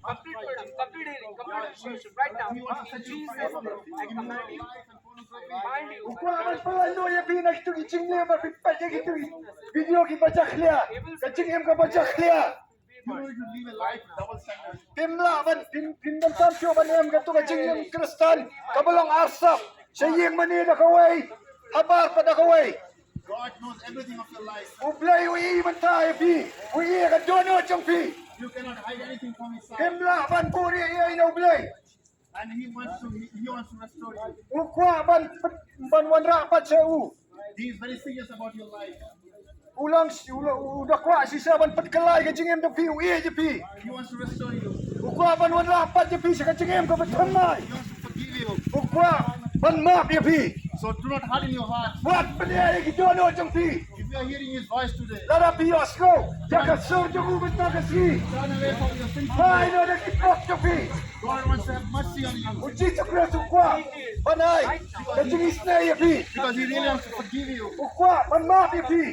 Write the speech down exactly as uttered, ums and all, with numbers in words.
Complete freedom, complete healing, complete restoration right now. In Jesus' name, I command you. Bind you. U kwah ban pynlait noh ïa phi na kito ki jingim ba phi peit ïa kito ki video kiba jakhlia. Ka jingim kaba jakhlia. You know, you live a life of double standards. Phim lah ban, phim, phim donkam shuh ban em kato ka jingim Khristan kaba long arsap. Sha ïing mane da kawei, habar pat da kawei. God knows everything of your life. U Blei u ïohi bynta ïa phi, u ïohi ïa ka dohnud jong phi. You cannot hide anything from his sight. Phim lah ban buhrieh ïa u Blei. And he wants to, he, he wants to restore you. U kwah ban, ban wanrah pat sha u. He is very serious about your life. U long, u long, u da kwah shisha ban pynkylla ïa ka jingim jong phi, u ïeit ïa phi. He wants to restore you. U kwah ban wanrah pat ïa phi sha ka jingim kaba thymmai. He wants to forgive you. U kwah ban map ïa phi. So do not harden your heart. Wat pynïaid ïa ki dohnud jong phi. If you are hearing his voice today, lada phi ïohsngew ïa ka sur jong u mynta ka sngi, turn away from your sinful ways. Phai noh na ki pop jong phi. God wants to have mercy on you. U Jisu Khrist u kwah ban ai ka jingisynei ïa phi. Because he really wants to forgive you. U kwah ban map ïa phi.